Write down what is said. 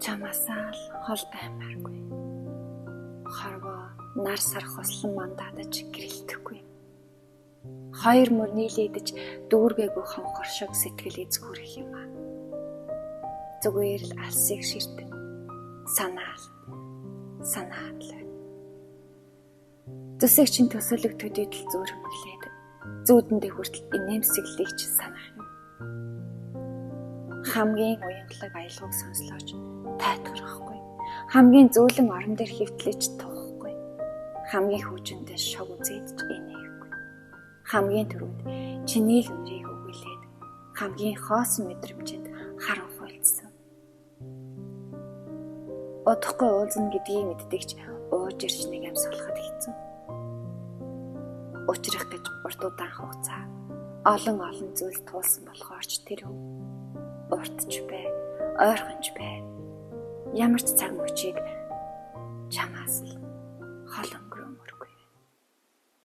Чамаасаа л хол баймааргүй. Хорвоо нар сар хослон мандаад ч гэрэлтэхгүй. Хоёр мөр нийлээдэж дүүргээгүй хонхор шиг сэтгэл эзгүрэх юм аа. Зүгээр л алсыг ширтэн санаал санаад л байна. Зүсэг чинь төсөөлөг төдийд л зөөрөмглээд зүүдэндээ хүртэл инээмсэглэлийг ч санах юм. Хамгийн уянгалаг аялгауг сонслооч тайтгарахгүй. Хамгийн зөөлөн орон дээр хэвтлэж тухгүй. Хамгийн хөгжинтэй шог үзээд ч инээхгүй. Хамгийн түрүүнд чиний л үнэрийг өгүүлээд хамгийн хоосон мэдрэмжинд харан хуйлдсан. Удахгүй уулзна гэдгийг мэддэг ч ууж ирж нэг амьсгалахад хэцүү. Учрах гэж урт удаан хугацаа олон олон зүйл туулсан болохоор ч тэр өв. Урт ч бай, ойрхон ч бай. Ямар ч цаг мөчийг чамаас л